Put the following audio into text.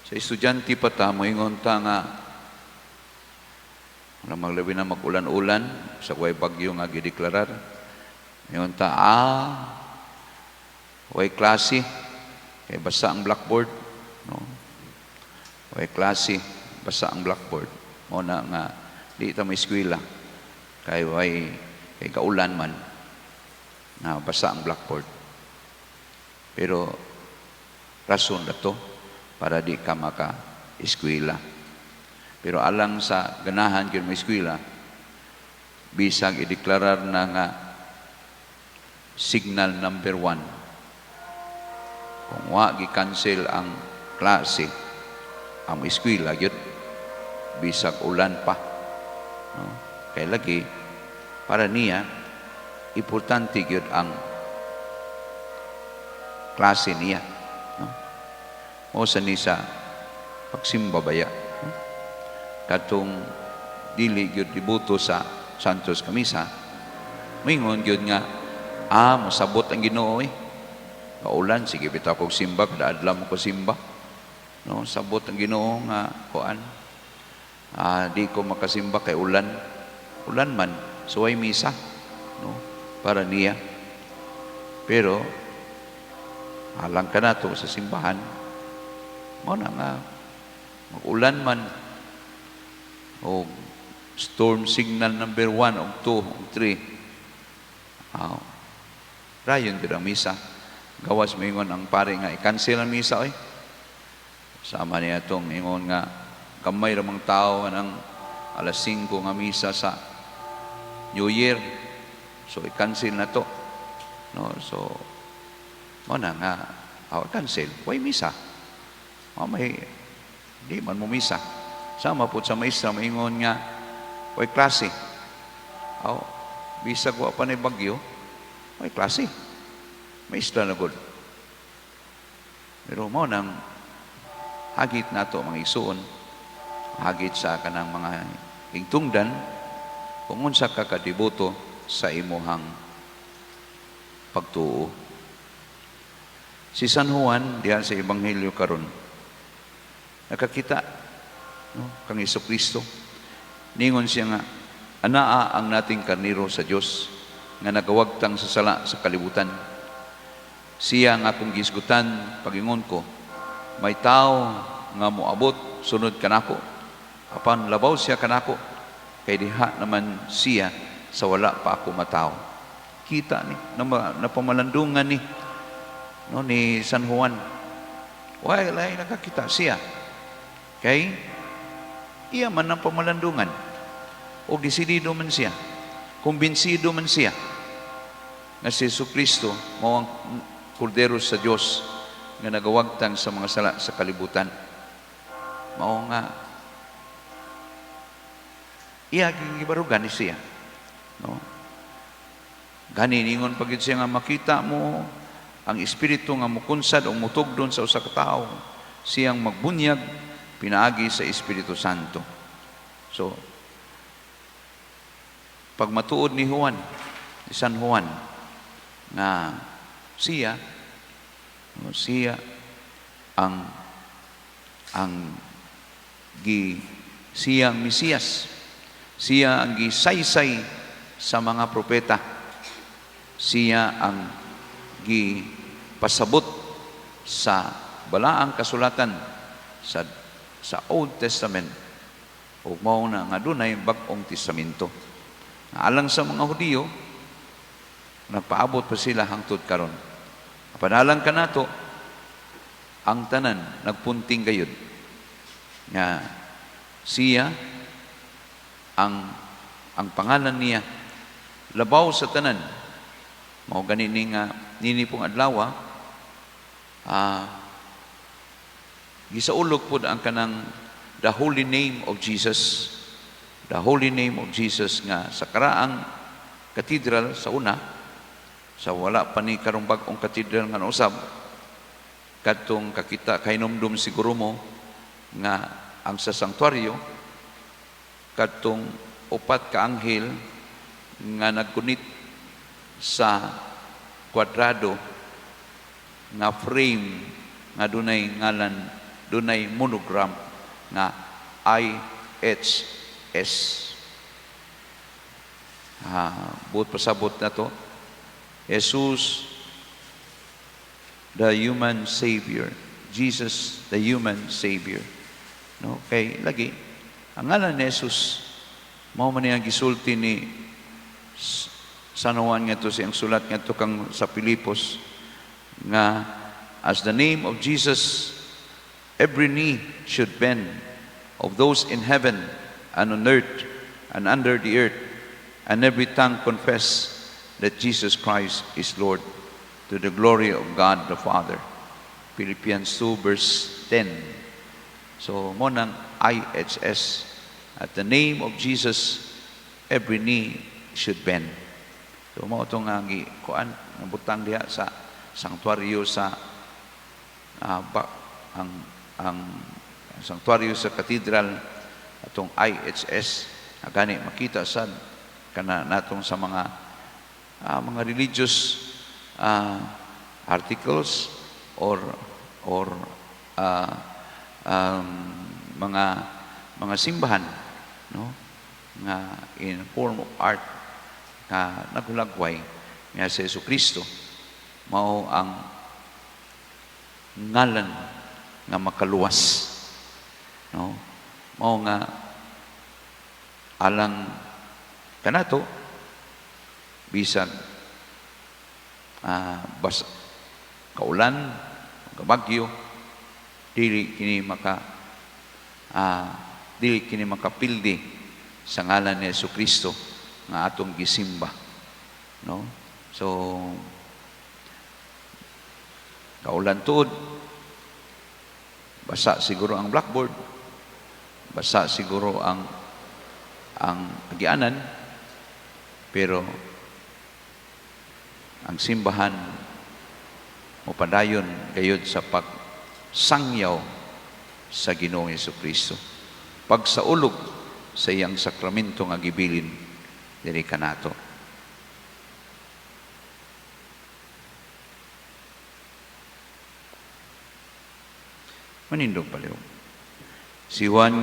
Sa estudyante pa ta, moingon ta nga wala maglabi na mag-ulan-ulan sa way bagyo nga gideklarar. Ingon ta, "Way klase kay basa ang blackboard," no? Way klase, basa ang blackboard. Mao na nga di ta mo-eskwela kay way kay kaulan man na basa ang blackboard. Pero rason na to para di ka maka eskwela. Pero alang sa ganahan gyud mo eskwela, bisag ideklarar na nga signal number 1, kung wa gi-cancel ang klase, ang eskwela gyud bisag ulan pa, no? Kay lagi para niya importante gyud ang klase niya, no? O sa ni sa pagsimba baya, no? Katong dili gyud deboto sa Santos Kamisa, moingon gyud nga, "Mosabot ang Ginoo eh. Kaulan, sige bitaw kog simba, kada adlaw mo ko simba. No, sabot ang Ginoo nga kuan. Di ko makasimba kay ulan. Ulan man, so way misa," no? Para niya. Pero alang kanato sa simbahan, mao na nga mag-ulan man o storm signal number 1 o 2 o 3, rayon gyud ang misa. Gawas moingon ang pare nga i-cancel ang misa oy. Sama niya itong ingon nga gamay ra mang tao ang alas 5 nga misa sa New Year. So i-cancel na to. No, so mao na nga cancel, way misa. Mao may di man mo misa. Sama po sa maestra, maingon nga way klase. Aw, bisag wa pa ni bagyo, way klase. Maestra na gud. Pero mao nang hagit nato, mga igsuon, hagit sa kanang mga higtungdan kung unsa ka kadeboto sa imuhang pagtuo. Si San Juan diha sa Ebanghelyo karon nakakita, no, kang Kristo. Ningon siya nga, "Anaa ang nating karniro sa Dios nga nagawagtang sa sala sa kalibutan. Siya nga akong gisgutan pagingon ko, 'May tao nga moabot sunod kanako. Apan labaw siya kanako kay diha naman siya sa wala pa ako matawo.'" Kita ni napamalandungan ni, no, ni San Juan. Wala nakakita siya. Kay iya man ang pamalandungan. O desidido man siya. Kumbinsido man siya nga si Jesu Kristo mao ang kordero sa Dios nga nagawagtang sa mga sala sa kalibutan. Mao nga iya gibarugan ni siya. No? Gani ningon pagid siya nga makita mo ang espiritu nga mukunsad o mutugdon sa usa ka tawo, siyang magbunyag pinaagi sa Espiritu Santo. So, pag matuod ni Juan, ni San Juan, nga siya, no, siya ang gi siya ang Mesiyas. Siya ang gisaysay sa mga propeta. Siya ang gipasabot sa balaang kasulatan sa Old Testament ug mao na nga dunay Bag-ong Testamento. Alang sa mga Hudiyo, nagpaabot pa sila hangtod karon. Panalang kanato, ang tanan nagpunting gayud nga siya ang pangalan niya labaw sa tanan. Mao gani ni nga nini pong adlaw, gisaulog pod ang kanang the holy name of Jesus, the holy name of Jesus nga sa karaang cathedral sa una, sa wala pa ni karong bag-ong cathedral nga nausab, kadtong kakita kahinumdum siguro mo nga ang sa sanktuaryo, kadtong upat ka anghel nga nagkunit sa kwadrado nga frame nga dunay ngalan. Dunay monogram nga IHS. Buot pasabot nato, Jesus the human Savior. Jesus the human Savior. No, kay lagi ang ngalan ni Jesus mao man ang gisulti ni San Juan ngadto sa iyang sulat ngadto kang sa Filipos nga as the name of Jesus, every knee should bend of those in heaven and on earth and under the earth, and every tongue confess that Jesus Christ is Lord, to the glory of God the Father. Philippians 2 verse 10. So mao nang IHS, at the name of Jesus every knee should bend. So mao to nga gi kuan nga butang diha sa sanktuaryo sa ba, ang sanktuaryo sa katedral, atong IHS. Gani makita sad kana natong sa mga religious articles or mga simbahan, no, nga in form of art nga naghulagway nga si Jesu Kristo mao ang ngalan nga makaluwas, no, mao nga alang kanato, bisag bas kaulan, bagyo, dili kini makapildi sa ngalan ni Jesu Kristo nga atong gisimba, no. So kaulan tuod, basa siguro ang blackboard, basa siguro ang agianan, pero ang simbahan mopadayon gayud sa pagsangyaw sa Ginoong Kristo, pagsaulog sa iyang sakramento nga gibilin diri kanato. Manindog palihog. Si Juan